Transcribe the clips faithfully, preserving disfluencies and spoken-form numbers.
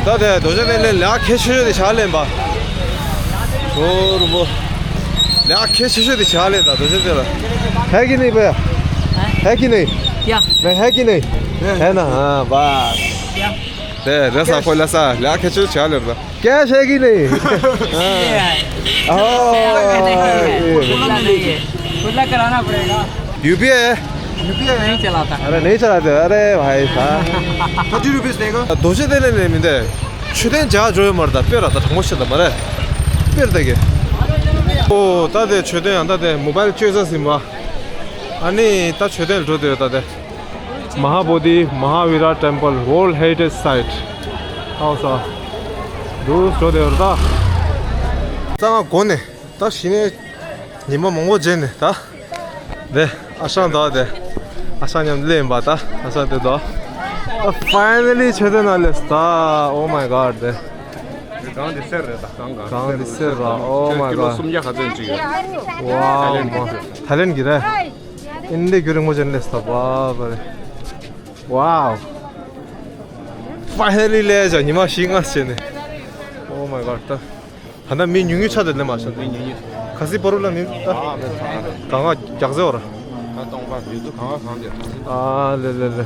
ད་དེ་རྡོ་རྗེ་གདན་ལ་ལས་ཀ་གལ་ཆེ་ཤོས་དེ་བྱ་ལེན་པ། ཇོ་རུ་པོ། ལས་ཀ་གལ་ཆེ་ཤོས་དེ་བྱ་ལེན་ད་རྡོ་རྗེ་གདན་ལ། है कि नहीं भैया? है कि नहीं? क्या? नहीं, है कि नहीं? है ना? हाँ, बस। क्या? དེ་རེད་ས་ཁོ་ལ་ས་ལས་ཀ་གལ་ཆེ་ཤོས་བྱ་ལེན་ད། कैश है कि नहीं? हाँ। खुला नहीं है। खुला कराना पड़ेगा। यूपीआई है? यूपीआई नहीं चलाता। अरे नहीं चलाते। अरे भाई साहब। थर्टी रुपीज देगा। རྡོ་རྗེ་གདན་ལ་ནས་མི་འདས། མཆོད་རྟེན་བྱ་འགྲོ་ཡོད་མ་རེད་ད། དཔེ་ར་ད་དྲང་པོ་བཤད་ད་མ་རེད། དཔེར་ད་གི། ཨོ་ད་དེ་མཆོད་རྟེན་ཡང་ད་དེ་མོ་བལ་བཅོས་ས་ཟིན་པ། ཨ་ནི་ད་མཆོད་རྟེན་འགྲོ་དེ་ཡོད་ད་དེ། Mahabodhi Mahavira Temple World Heritage Site. ཨའོ་ས། འདུག་འགྲོ་དེ་ཡོད་ད། ད་ང་གོ་ནས། ད་གཞི་ནས་ཉི་མ་མང་པོ་རྗེས་ནས་ད། དེ་ཨ་ཞང་ད་དེ། ཨ་ཞང་མཉམ་སླེབས་ཡིན་པ་ད། ཨ་ཞང་དེ་ད། ད་ཕའི་ནལ་ལི་མཆོད་རྟེན་ནང་སླེབས་ད། Oh my God དེ། གངས་འདི་སེར་རེད་ད། གངས་གངས་གངས་འདི་སེར་ར། Oh my God ཀི་ལོ་སུམ་བརྒྱ་ཁ་ཚོན་ཅིག་ཡོད། Wow མ། ཐའི་ལེན་གྱི་རེད། ཨིན་ཌི་རྒྱུན་རིང་པོ་ཅན་སླེབས་ད་བ་བ་རེད། Wow ཕའི་ནལ་ལི་སླེབས་ཉི་མ་བཞི་ལྔ་བྱས་ནས། Oh my God ད། ད་ལྟ་མི་ཉུང་ཉུང་ཆགས་བསྡད་ལེ་མ་ཤོད། མི་ཉུང་ཉུང་། ག་ཟི་བར་ལ་མི་ད། ཨ་མེད་ཚང་མ་རེད། གང་ག་རྒྱག་ཟེར་བར། ད་གཏོང་པ་ཡོད་དུ་གང་ག་གང་དེ། ཨ་ལེ་ལེ་ལེ།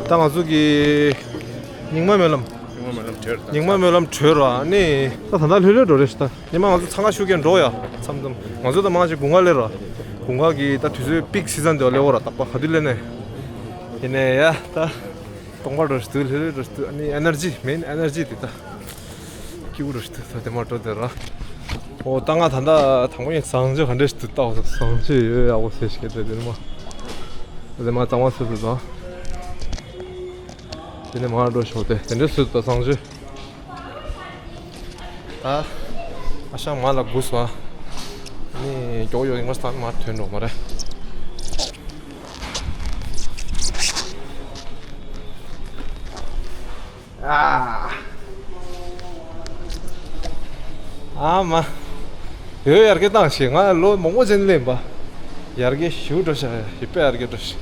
ད་ང་ཚོ་གི་རྙིང་མ་སྨོན་ལམ། རྙིང་མ་སྨོན་ལམ་བྲོས་ར་ནི། ད་ད་ལྟ་ལྷོད་ལྷོད་འགྲོ་རེད་ཤི་ད། ཉི་མ་ང་ཚོ་འཚང་ཁ་ཤུགས་ཀྱིས་འགྲོ་ཡ། མཚམས་མཚམས་ང་ཚོ་ད་མང་ཆེ་དགུན་ཁ་སླེབས་ར། དགུན་ཁ་གི་ད་དུས་ཚོད་པིག་སི་ཛན་དེ་སླེབས་འོ་ར། རྟག་པ་ག་དུས་སླེབས་ནས། ཡིན་ནས་ཡ་ད། གཏོང་པ་འགྲོ་ཤི་དུས་ལྷོད་ལྷོད་འགྲོ་ཤི་དུས་ཨ་ནི་ཨེ་ནར་ཇི་མེན་ཨེ་ནར་ཇི་དེ་ད། སྐྱིད་པོ་རུ་ཞིག་ཏུ་ད་དེ་མ་འགྲོ་དེ་ར། ཨོ་ད་ང་ད་ལྟ་དང་པོ་ཡིན་བཟང་སྤྱོད་ག་འདྲ་ཞིག་ཏུ་བལྟ་བ་བཟང་སྤྱོད་ཡོད་ཡག་པོ་ཟེར་ཞིག་དེ་དེ་ནི་མ། དེ་མ་གཙང་མ་སུ་སུ་དང་། དེ་ནི་མ་འགྲོ་ཤོག་དེ་དེ་འདྲ་སུ་དང་བཟང་སྤྱོད། ད་ཨ་ཞང་མ་ལ་སྒུག་སོང་། ནི་མགྱོགས་ཡོད་ཡིན་ང་སྟག་མ་ཐོན་འགྲོ་མ་རེད། ཨ། ཨ་མ། ཡོད་ཡར་རྒྱས་བཏང་ཞིག་ང་ལོ་མང་པོ་ཅན་ལེན་པ། ཡར་རྒྱས་ཞུ་འགྲོ་ཤག་ཡིད་པས་ཡར་རྒྱས་འགྲོ་ཤག་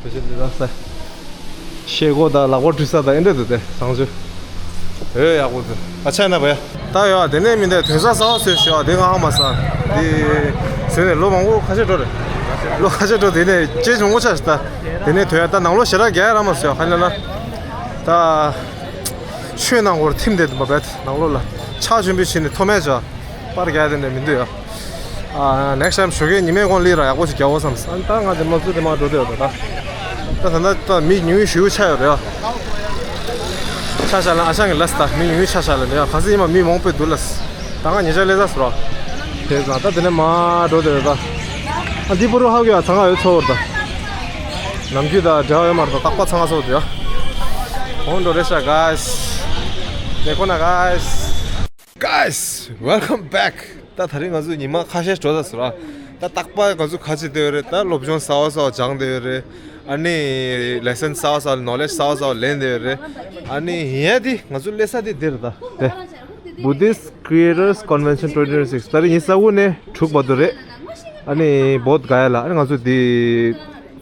དེ་བཞིན་འདི་དག་ས། ཤེལ་སྒོ་དང་ལག་པ་བཀྲུ་ས་དང་ཨེ་འདྲ་འདུག་སྟེ་བཟང་སྤྱོད། ཡོད་ཡག་པོ་འདུག་ཨ་ཆ་ན་བས། ད་ཡོད་དེ་ནས་མི་འདས་དོན་ས་ས་བ་སོས་ཤོག་དེ་ང་ཧ་མ་ས། དེ་ཟེར་ནས་ལོ་མང་པོ་ཁ་ཤས་འགྲོ་རེད། ལོ་ཁ་ཤས་འགྲོ་དེ་ནས་ཅེས་མང་པོ་ཆགས་ཤག་ད། དེ་ནས་དོན་ད་ནང་ལོ་ཞེ་དྲག་རྒྱག་ར་མ་སོས་ཁ་ལ་ལ། ད། ཆོས་ནང་སྐོར་ཐིམ་དེ་འདུག་པ་བས་ནང་ལོ་ལ་ཕྱག་ཆེན་པོའི་ཕྱི་ནས་ཐོ་མེད་ཅོ། པར་རྒྱག་དེ་འདྲ་མི་འདུག་ཡ། ཨ་next time ཞོགས་ཀས་ཉི་མའི་གོང་ལི་ར་ཡག་པོ་ཞིག་རྒྱག་འོ་བསམ། ཨ་ད་ང་དེ་མ་བཟོས་དེ་མ་འགྲོ་དེ་ཡོད་ད། ད་ད་ད་ད་མི་ཉུང་ཉུང་ཞུ་ཆ་ཡོད་རེད་ཡ། ཆ་ཆ་ལ་ཨ་ཞང་གི་ལས་ད་མི་ཉུང་ཉུང་ཆ་ཆ་ལ་ནི་ཡ་ག་ས་ཡིན་མ་མི་མང་པོས་འདུག་ལས། ད་ང་ཉེ་ཆར་ལས་ས་སོ་ར། དེ་ད་ད་དེ་ནས་མ་འགྲོ་དེ་ཡོད་ད། ཨ་འདི་པུ་རུ་ཧ་གི་ཡ་ཚང་ང་ཡོད་ཚོ་བར་ད། ནམ་རྒྱུན་དང་འབྲེལ་བ་ཡོད་མ་རེད་ད་རྟག་པ་ཚང་ང་སོ་དེ་ཡ། ཁོང་འགྲོ་རེད་ཤག་guys། དེ་ཁོ་ན་guys། Guys, welcome back. ད་ད་རིང་ང་ཚོ་ཉི་མ་ཁ་ཤས་འགྲོ་ད་སོ་ར། ད་རྟག་པར་ང་ཚོ་ག་ཅི་བསྡད་ཡོད་རེད། ད་སློབ་སྦྱོང་གསར་བ་གསར་བ་སྦྱངས་བསྡད་ཡོད་རེད། ཨ་ནི་lesson གསར་བ་གསར་བ་knowledge གསར་བ་གསར་བ་ལེན་བསྡད་ཡོད་རེད། ཨ་ནི་ཡིན་ཡ་དེ་ང་ཚོ་སླེབས་ས་དེ་འདིར་ད་དེ། Buddhist Creators Convention twenty twenty-six ད་རིང་ཉི་ཤུ་རྩ་དགུ་ནས་དྲུག་བར་དུ་རེད། ཨ་ནི་བོད་ག་ཡ་ལ་ཨ་ནི་ང་ཚོ་དེ།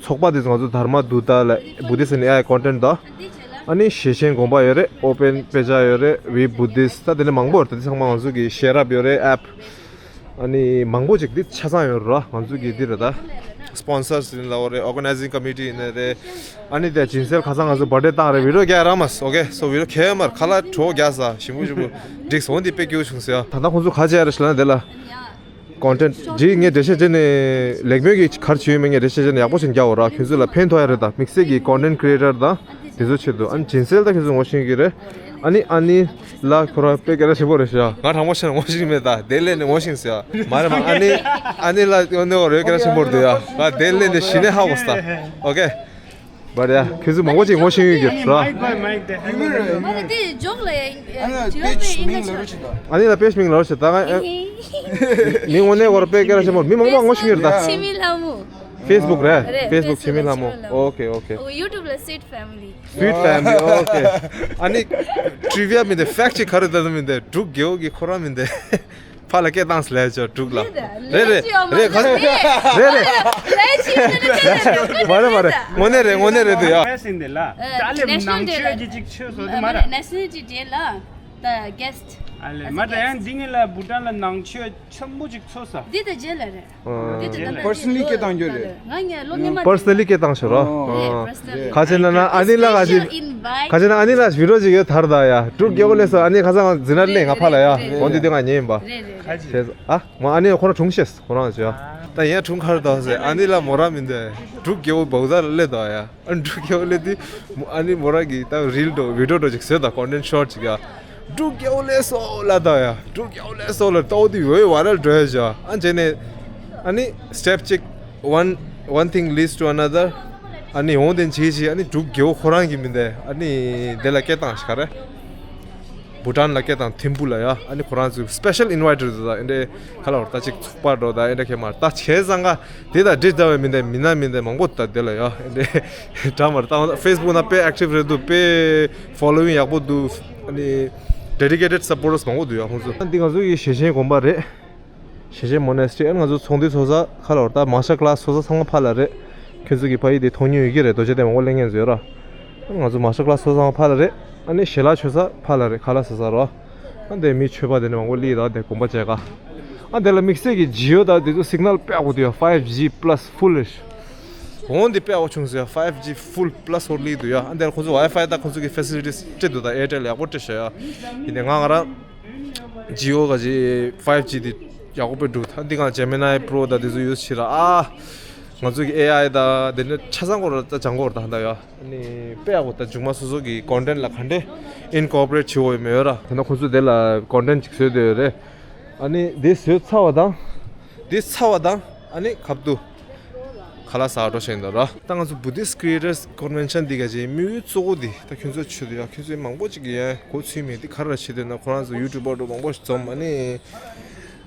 ཚོགས་པ་དེ་ཚོ་ང་ཚོ་དྷརྨ་དུ་ཏ་ལ་Buddhist and A I content དང་། ཨ་ནི་ཞེ་ཆེན་དགོངས་པ་ཡོད་རེད། Open དཔེ་ཆ་ཡོད་རེད། We Buddhist ད་དེ་ནས་མང་པོ་ཡོད་རེད། ད་དེ་ཚང་མ་ང་ཚོ་གི་ཤེས་རབ་ཡོད་རེད། app ཨ་ནི་མང་པོ་ཅིག་འདི་ཆ་ཚང་ཡོད་རེད། ང་ཚོ་གི་འདི་རེད་ད། sponsors ཡིན་ལབ་རེད། organizing committee ཡིན་ནི་རེད། ཨ་ནི་དེ་སྦྱིན་སྲེག་ཁ་སང་ང་ཚོ་བར་ཌེ་བཏང་རེད། video རྒྱག་ར་མ་སོ་okay so video ཁྱེད་མར་ཁ་ལག་གྲོགས་རྒྱག་ས་ཞིམ་པོ་ཞིམ་པོ་འགྲིག་སོང་འདི་དཔེ་སྐྱིད་པོ་བྱུང་སོང་ཡ། ད་ལྟ་ཁོང་ཚོ་ག་བྱས་རེད་ཤི་ལ་ན་དེ་ལ། content འདི་ངས་འགྲེལ་བཤད་བྱས་ནས་ལེགས་སྨོན་གྱི་གར་བྱས་ཡོད་མེད་ངས་འགྲེལ་བཤད་བྱས་ནས་ཡག་པོ་ཞིག་རྒྱག་འོ་ར། ཁྱོད་ཚོ་ལ་ཕན་ཐོགས་ཡ་རེད་ད། དམིགས་བསལ་གྱི་content creator དང་དེ་ཚོ་ཆེད་དུ། ཨ་ནི་སྦྱིན་སྲེག་ད་ཁྱོད་ཚོ་ངོ་ཤེས་ཀྱི་རེད། ཨ་ནི་ཨ་ནི་ལ་ཁོ་རང་དཔེ་སྐད་གྲགས་ཆེན་པོ་རེད་ཤག་ང་དྲང་པོ་བཤད་ན་ངོ་ཤེས་ཀྱི་མེད་ད། དེ་ལས་ནས་ངོ་ཤེས་ཟེར་ཡ་མ་རེད་མ། ཨ་ནི་ཨ་ནི་ལ་ཡོང་ནས་འོ་རོའི་སྐད་གྲགས་ཆེན་པོ་རེད་འདུག་ཡ། ང་དེ་ལས་ནས་གཞི་ནས་ཧ་གོ་སོང་ད། okay but yeah ཁྱོད་ཚོ་མང་པོ་ཅིག་ངོ་ཤེས་ཡོད་ཀྱི་ར། ཨ་ནི་དེ་ཇོག་ལ་ཡ། ཨ་ནི་ལ་པེ་ཇི་མིང་ལ་རོ་ཆེ་ད། ཨ་ནི་ལ་པེ་ཇི་མིང་ལ་རོ་ཆེ་ད། ང་ཨེ། མི་ངོ་ནས་བར་དཔེ་སྐད་གྲགས་ཆེན་པོ་མི་མང་པོ་ངོ་ཤེས་ཀྱི་རེད་ད། ཆི་མི་ལྷ་མོ། Facebook རེད། རེད། Facebook ཆི་མི་ལྷ་མོ། okay okay ཨོ་YouTube ལ་Sweet Family། Sweet Family okay ཨ་ནི་trivia མི་འདི་fact check ག་རེ་ད་མི་འདི་འབྲུག་རྒྱལ་པོ་གི་ཁོ་རང་མི་འདི། ཕར་ལ་སྐད་བཏང་ཟེར་ལབ་ཡ་ཅོ་འབྲུག་ལ། རེད་རེད་རེད་རེད་ག་རེ་རེད་རེད། མ་རེད་མ་རེད། དངོས་གནས་རེད་དངོས་གནས་རེད་འདུག་ཡ། ཕེ་སིན་དེ་ལ་ཏཱ་ལེབ་ནང་ཆོས་ཀྱི་ཅིག་ཆོས་བཟོ་དེ་མ་རེད། Nationality Day ལ་the guest ཨ་ལེ་as a མ་ད་ཡང་guest འདི་ངེད་ལ་བུ་ཊན་ལ་ནང་ཆོས་ཆེན་པོ་ཅིག་ཚོགས་ས། འདི་ད་རྗེས་ལ་རེད། འདི་ད་ད་personally སྐད་བཏང་རྒྱུ་རེད། ང་ངས་ལོ་ཉི་མ་personally སྐད་བཏང་ཤོག་རོ། ཨོ། རེད་personally ཁ་ཆེ་ན་ན་ཨ་ནི་ལ་ག་ཅི། special invite ཁ་ཆེ་ན་ཨ་ནི་ལ་བི་རོ་ཅིག་ཡོད་ཐར་ད་ཡ། འབྲུག་རྒྱལ་པོ་ལས་སོ་ཨ་ནི་ཁ་སང་འཛིན་ར་ལས་ང་ཕ་ལ་ཡ། རེད་འོན་ཏེ་དེ་ང་ཉེ་ཡིན་པ། རེད་རེད། བྱས་ཨ་མ་ཨ་ནི་ཁོ་རང་གྲུང་ཤེས་ཁོ་རང་ཅི་ཡ། ད་ཡ་གྲུང་ཁར་ད་ཟེ་ཨ་ནི་ལ་མོ་ར་མིན་ཏེ། འབྲུག་རྒྱལ་པོ་བོག་ད་ལ་ལས་ད་ཡ། ཨ་འབྲུག་རྒྱལ་པོ་ལས་དེ་ཨ་ནི་མོ་ར་གི་ད་རིལ་འགྲོ་བི་ཌིའོ་འགྲོ་ཅིག་བཟོས་ད་content short ཅིག་ཡ། འབྲུག་རྒྱལ་པོ་ལས་སོ་ལ་ད་ཡ། འབྲུག་རྒྱལ་པོ་ལས་སོ་ལ་ཏོ་དེ་ཡོད་ཝའི་རལ་འགྲོ་ཡ་ཅི་ཡ། ཨ་ཅེ་ནས་ཨ་ནི་step གཅིག one one thing leads to another ཨ་ནི་འོང་དེ་བྱེད་ཅི་ཨ་ནི་འབྲུག་རྒྱལ་པོ་ཁོ་རང་གི་མིན་ཏེ་ཨ་ནི་དེ་ལ་སྐད་བཏང་ཤག་རེད། བུ་ཊན་ལ་སྐད་བཏང་ཐིམ་ཕུ་ལ་ཡ། ཨ་ནི་ཁོ་རང་ཚོས་special invited ད་ཨེ་འདྲེ་ཁ་ལ་བར་ད་ཅིག་ཚོགས་པ་འགྲོ་ད་ཨེ་འདྲེ་ཁེ་མར་ད་བྱས་ཙང་ཀ་དེ་ད་འདྲེ་ད་བའི་མིན་ཏེ་མི་ན་མིན་ཏེ་མང་པོ་ད་དེ་ལ་ཡ་ཨེ་འདྲེ་འདྲ་མར་ད་ཕེ་སི་བུག་ན་དཔེ་active རེད་འདུག་དཔེ་following ཡག་པོ་འདུག་ཨ་ནི་dedicated supporters མང་པོ་འདུག་ཡ་ཁོང་ཚོ། འདི་ང་ཚོ་ཡི་ཞེ་ཆེན་དགོན་པ་རེད། ཞེ་ཆེན་monastery ཨ་ནི་ང་ཚོ་ཚོགས་འདུ་ཚོགས་ས་ཁ་ལ་བར་ད་master class ཚོགས་ས་ཚང་མ་ཕ་ལ་རེད། ཁྱོད་ཚོ་གི་ཕ་ཡི་དེ་མཐོང་མྱོང་ཡོད་ཀྱི་རེད་རྡོ་རྗེ་གདན་མང་པོ་གླེང་མཁན་ཚོ་ཡོད་ར། ཨ་ནི་ང་ཚོ་master class ཚོགས་ས་ཚང་མ་ཕ་ལ་རེད། ཨ་ནི་ཞལ་ལག་མཆོད་ས་ཕ་ལ་རེད་ཁ་ལག་ཟ་ས་རོ། ཨ་འདི་མི་མཆོད་པ་དེ་ནས་མང་པོ་སླེབས་ད་དེ་དགོན་པ་བཅས་ཀ་ཨ་འདི་ལ་དམིགས་བསལ་གྱི་Jio དང་དེ་ཚོ་signal དཔེ་ཡག་པོ་འདུག་ཡ། five G plus foolish འོང་འདི་དཔེ་ཡག་པོ་བྱུང་ཟེར་ཡ། five G full plus འོ་སླེབས་འདུག་ཡ། ཨ་འདི་ལ་ཁོ་ཚོ་Wi-Fi དང་ཁོ་ཚོ་གི་facilities སྤྲད་འདུག་ད་Airtel ཡག་པོ་སྤྲད་ཤག་ཡ། ཡིན་ནའི་ང་ང་རང་Jio ག་ཅི་five G དེ་ཡག་པོ་དཔེ་འདུག་ད་འདི་ག་Gemini Pro དང་དེ་ཚོ་use བྱེད་ར། ཨ་ང་ཚོ་གི་ཨེ་ཨའི་དང་དེ་འདྲ་ཆ་ཚང་སྐོར་ལ་ད་སྦྱང་དགོས་རེད་ད་ད་ཡ། ཨ་ནི་དཔེ་ཡག་པོ་ད་མཇུག་མ་སོ་སོ་གི་content ལ་ག་འདྲས་incorporate བྱེད་འོས་མེད་ཡོད་ར། ད་ནང་ཁོ་ཚོས་དེ་ལ་content ཅིག་བཟོས་བསྡད་ཡོད་རེད། ཨ་ནི་དེ་བཟོས་ཚར་བ་དང་། དེ་ཚར་བ་དང་ཨ་ནི་ཁབ་ཏུ་ཁ་ལག་ཟ་འགྲོ་བཞིན་འདུག་ར། ད་ང་ཚོ་Buddhist Creators Convention འདི་ག་ཅིག་དམིགས་ཡུལ་གཙོ་བོ་འདི་ད་ཁྱོད་ཚོ་ཆུ་དུ་ཡ་ཁྱོད་ཚོ་མང་པོ་ཅིག་གིས་ཡ་གོ་ཚུལ་མེད་འདི་ག་རེ་བྱེད་འདོད་ན། ཁོ་རང་ཚོ་YouTuber འགྲོ་མང་པོ་ཞིག་འཛོམས་ཨ་ནི་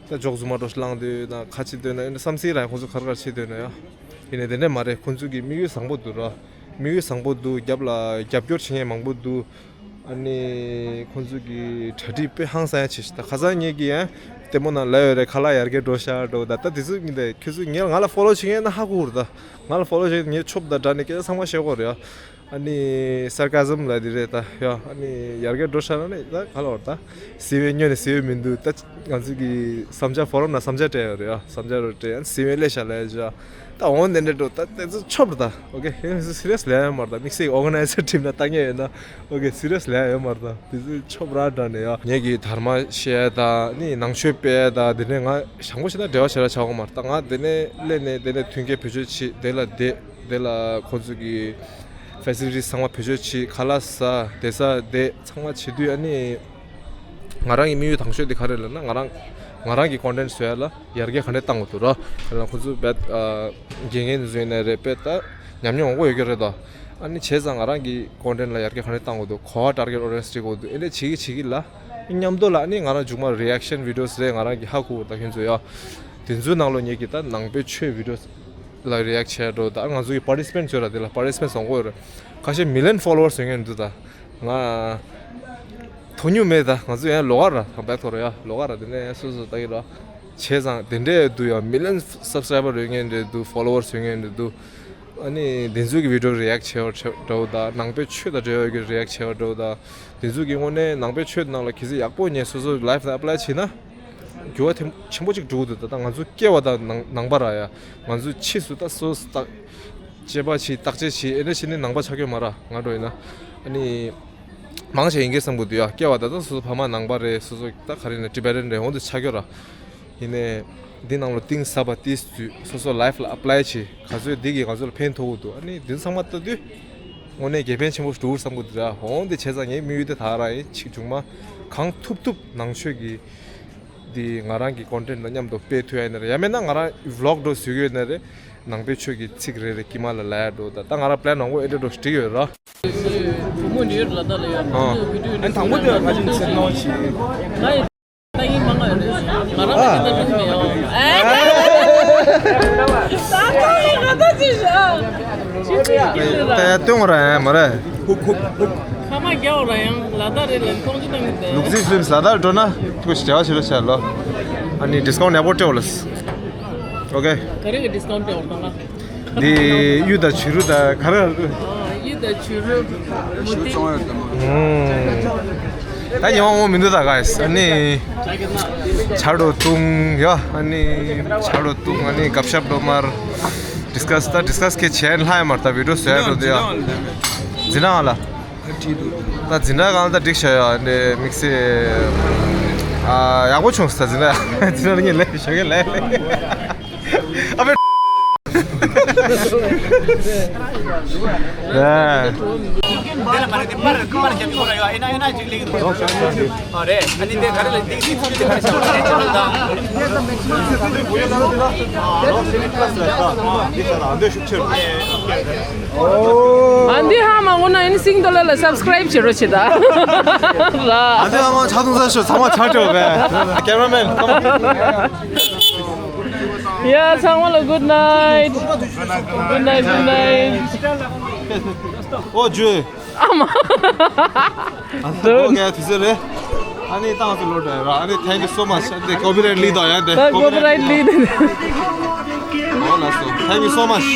ད་ཇོག་རྫུན་མ་འགྲོ་ཞིག་བླངས་འདོད་ན་ག་བྱེད་འདོད་ན་ཨ་ནི་བསམ་སྲིད་ར་ཡ། ཁོ་ཚོ་ག་རེ་ག་རེ་བྱེད་འདོད་ན་ཡ། ཡིན་ནའི་དེ་འདྲས་མ་རེད། ཁོ་ཚོ་གི་དམིགས་ཡུལ་བཟང་པོ་འདུག་ར། དམིགས་ཡུལ་བཟང་པོ་འདུག་རྒྱབ་ལ་རྒྱབ་སྐྱོར་བྱེད་མཁན་མང་པོ་འདུག་ཨ་ནི་ཁོང་ཚོ་གི་གྲ་སྒྲིག་དཔེ་ཧང་སང་ཡ་བྱེད་ཤག་ད་ཁ་སང་ངེད་ཀྱིས་ཡང་ལྟད་མོ་ནང་ལབ་ཡོད་རེད། ཁ་ལག་ཡར་རྒྱས་འགྲོ་ཤག་འགྲོ། ད་ད་དེ་ཚོ་ངས་ད་ཁྱོད་ཚོ་ངས་ང་ལ་follow བྱེད་མཁན་ན་ཧ་གོ་རེད། ད་ང་ལ་follow བྱེད་ངས་ཆོབ་ད་དྲ་ནས་སྐད་ཆ་ཚང་མ་བཤད་གོ་རེད་ཡ། ཨ་ནི་sarcasm ལབ་དེ་རེད་ད་ཡ། ཨ་ནི་ཡར་རྒྱས་འགྲོ་ཤག་ན་ནི་ད་ག་ལ་བར་ད་ཟི་བའི་སྨྱོ་ནས་ཟི་བའི་མི་འདུག་ད་ང་ཚོ་གི་བསམ་འཆར་forum ནང་བསམ་འཆར་སྤྲད་ཡོད་རེད་ཡ། བསམ་འཆར་རོ་སྤྲད་ཨ་ནི་ཟི་བའི་ལས་ཤག་ལབ་ཡ། ད་འོང་དེ་འདྲ་འགྲོ་ད་དེ་ཚོ་ཆོབ་རེད་ད། ཨོ་ཀེ་ཧེ་སི་རི་ཡས་ལབ་ཡ་མ་རེད་ད། དམིགས་བསལ་organizer team ལ་ལྟ་མཁན་ཡོད་ན་ཨོ་ཀེ་སི་རི་ཡས་ལབ་ཡ་ཡོད་མ་རེད་ད། དེ་ཚོ་ཆོབ་ར་འདྲ་ནས་ཡ། ངེད་ཀྱི་དར་མ་བཤད་ད་ནི་ནང་ཆོས་སྤེལ་ད་དེ་ནས་ང་ཞང་པོ་བྱས་ན་འབྲེལ་བ་བྱེད་ར་ཆགས་གོ་མ་རེད་ད། ང་དེ་ནས་སླེབས་ནས་དེ་ནས་མཐུན་རྐྱེན་བེད་སྤྱོད་བྱེད་དེ་ལ་བསྡད་དེ་ལ་ཁོ་ཚོ་གི་facilities ཚང་མ་བེད་སྤྱོད་བྱེད་ཁ་ལག་ཟ་བསྡད་ས་བསྡད་ཚང་མ་བྱེད་དུས་ཨ་ནི་ང་རང་གི་དམིགས་ཡུལ་དང་ཤོས་དེ་ག་རེ་ལབ་ན་ང་རང་ང་རང་གི་content བཟོ་ཡ་ལ་ཡར་རྒྱས་ག་འདྲས་བཏང་དགོས་འདུག་ར། ཁོ་ཚོ་བད་དགེ་རྒན་བཟོས་ནས་རེད་པས་ད་ཉམས་མྱོང་འོང་གོ་ཡོད་ཀྱི་རེད་ད། ཨ་ནི་བྱས་ཙང་ང་རང་གི་content ལ་ཡར་རྒྱས་ག་འདྲས་བཏང་དགོས་འདུག་ག་པར་target audience བྱེད་དགོས་འདུག་ཨེ་འདྲས་བྱེད་ཀྱི་བྱེད་ཀྱི་ལ་མཉམ་དུ་ལ་ཨ་ནི་ང་རང་མཇུག་མ་reaction videos རེད། ང་རང་གི་ཧ་གོ་ད་ཁྱོད་ཚོ་ཡ། དེ་ཚོའི་ནང་ལོ་ངེད་ཀྱི་ད་ནང་པའི་ཆོས་videos ལ་react བྱས་འགྲོ་ད། ང་ཚོ་གི་participant ཚོ་ར་དེ་ལ་participant བཟང་པོ་ཡོད་རེད། ཁ་ཤས་million followers ཡོད་མཁན་འདུག་ད། ང་མཐོང་མྱོང་མེད་ད། ང་ཚོ་ཡང་ལོགས་ཀ་ར་དང་པད་ཐོ་ར་ཡ་ལོགས་ཀ་ར་དེ་ནས་ཡང་སོ་སོ་ལྟ་གི་ར། བྱས་ཙང་དེ་འདྲས་འདུག་ཡ། million subscriber ཡོད་མཁན་འདྲས་འདུག followers ཡོད་མཁན་འདྲས་འདུག་ཨ་ནི་དེ་ཚོ་གི་video react བྱས་པ་འདྲ་བོ་ད། ནང་པའི་ཆོས་དང་འབྲེལ་བའི་གི་react བྱས་པ་འདྲ་བོ་ད། དེ་ཚོ་གི་དངོས་གནས་ནང་པའི་ཆོས་ནང་ལ་གལ་སྲིད་ཡག་པོ་ངས་སོ་སོ་life ལ་apply བྱས་ན། འགྱུར་བ་ཐེ་ཆེན་པོ་ཅིག་འགྲོ་གི་འདུག་ད་ལྟ་ང་ཚོ་སྐྱེ་བ་དང་ནང་ནང་པ་ར་ཡ། ང་ཚོ་ཕྱིས་སུ་ད་སོ་སོ་ད་དཔྱད་པ་བྱེད་བརྟག་དཔྱད་བྱེད་ཨེ་འདྲ་བྱས་ནས་ནང་པ་ཆགས་ཀྱི་ཡོད་མ་ར་ང་འགྲོ་ཡིན་ན། ཨ་ནི་མང་ཆེ་ཡིན་གྱི་བསམ་གྱི་འདུག་ཡ། སྐྱེ་བ་ད་ལྟ་སོ་སོ་ཕ་མ་ནང་པ་རེད། སོ་སོ་ད་ག་རེ་ཡིན་ན་Tibetan རེད། འོང་དུ་ཆགས་ཀྱི་ཡོད་ར། ཡིན་ནའི་འདི་ནང་ལོ་གཏིང་ཟབ་པ་ཏིས་དུས་སོ་སོ་life ལ་apply བྱེད་ག་ཚོད་འདི་གིས་ང་ཚོ་ལ་ཕན་ཐོགས་ཀྱི་འདུག་ཨ་ནི་འདི་ཚང་མ་ལྟ་དུས་དངོས་གནས་དགེ་ཕན་ཆེན་པོ་འགྲོ་གི་བསམ་གྱི་འདུག་ར། འོང་དེ་བྱས་ཙང་ངའི་དམིགས་ཡུལ་དེ་ད་རང་ཡིན། ཅིག་མཇུག་མ་གང་ཐུབ་ཐུབ་ནང་ཆོས་ཀྱི་འདི་ང་རང་གི་content དང་མཉམ་དུ་སྤེལ་ཐུབ་ཡ་ཡིན་ན་རེད། ཡང་མིན་ན་ང་རང་vlog འདྲ་བཟོ་གི་ཡོད་ན་རེད། ནང་པའི་ཆོས་ཀྱི་ཚིག་རེ་རེ་དཀྱིལ་མ་ལ་ལབ་ཡ་འདྲ་ད་ད་ང་རང་plan མང་པོ་ཨེ་འདྲ་འདྲ་བསྒྲིགས་ཡོད་ར། བུ་མོ་ནིའུ་ཡོག་ལ་ད་ལ་ཡོད། ཨ་ནི་དང་པོ་དེ་ང་ཅིག་ཚེ་ནོ་ཆེ། ང་ཡི་ད་ཡིན་མང་ང་ཡོད་རེད། ང་རང་ཨ་ད་ད་ལྟ་ལུང་མེད་ཡོང་། ཨ་ད་ད་ད་ཅི་ཤ་ཅི་ཅི་ཅི་ད་ཡ་སྟོན་ར་ཡ་མ་རེད། ཧུབ་ཧུབ་ཧུབ། ཁ་མ་རྒྱ་བོ་ར་ཡང་ལ་ད་རེད་ལ་མཐོང་ཅི་ད་མི་ད། ལུག་རྫི་སུ་ལ་ད་འགྲོ་ན་ཁོ་ཞི་བྱ་བ་ཞི་ལ་ཆ་ལོ། ཨ་ནི་ཌིསི་ཀའུན་ཊི་ཡག་པོ་སྤྲད་ལ། ཨོ་ཁེ། ག་རེ་གི་ཌིསི་ཀའུན་ཊི་སྤྲད་འོང་ད་ལ། འདི་གཡུ་དང་བྱུ་རུ་དང་ག་རེ། གཡུ་དང་བྱུ་རུ། མུ་ཏིག་ད་ཉི་མ་ངོ་མི་འདུག་ད་ག་ཨ་ནི། ཇ་རུ་བཏུང་ཡ། ཨ་ནི་ཇ་རུ་བཏུང་། ཨ་ནི་གབ་ཤབ་འགྲོ་མར། ཌིསི་ཀས་ད་ཌིསི་ཀས་ཁེ་ཆེན་ལྷ་ཡ་མར་ད་བི་ཌིའོ་བཟོ་ཡ་འགྲོ་འདི་ཡ། འཛིན་གྲྭ་ལ། ད་འཛིན་གྲྭ་གང་ལ་ད་འགྲིག་ཤག་ཡ་འདི་དམིགས་བསལ། ཨ་ཡག་པོ་བྱུང་སོང་ད་འཛིན་གྲྭ། འཛིན་གྲྭ་ངས་ལས་ཞོགས་ཀས་ལས་ལས། ཨ་བེ། ཨ་འདི་ཧ་མ་གོ་ན་ཨིན་སིང་ཏོ་ལ་ལ་སབ་སི་ཀ་རའིབ་བྱེད་རོགས་བྱེད་ད། ལ། ཨ་འདི་ཧ་མ་ཆ་ཚང་ས་ཤོ་ཚང་མ་ཆ་སྤྲོད་པས། ཀེ་མ་ར་མེན་ཀམ། ཡ་ཚང་མ་ལ་good night. Good night, good night. ཨོ་ཇུ། ཨ་མ། ཨ་ནི་ཨོ་ཁེ་དུས་ཚོད་རེད། ཨ་ནི་ཏང་སུ་ལོ་ཌ་ར། ཨ་ནི་thank you so much. ཨ་ནི་ཀོ་པི་རའིཊ་ལི་དོ་ཡ་འདི་ད་ཀོ་པི་རའིཊ་ལི་འདི། ཨོ་ལགས་སོ། Thank you so much.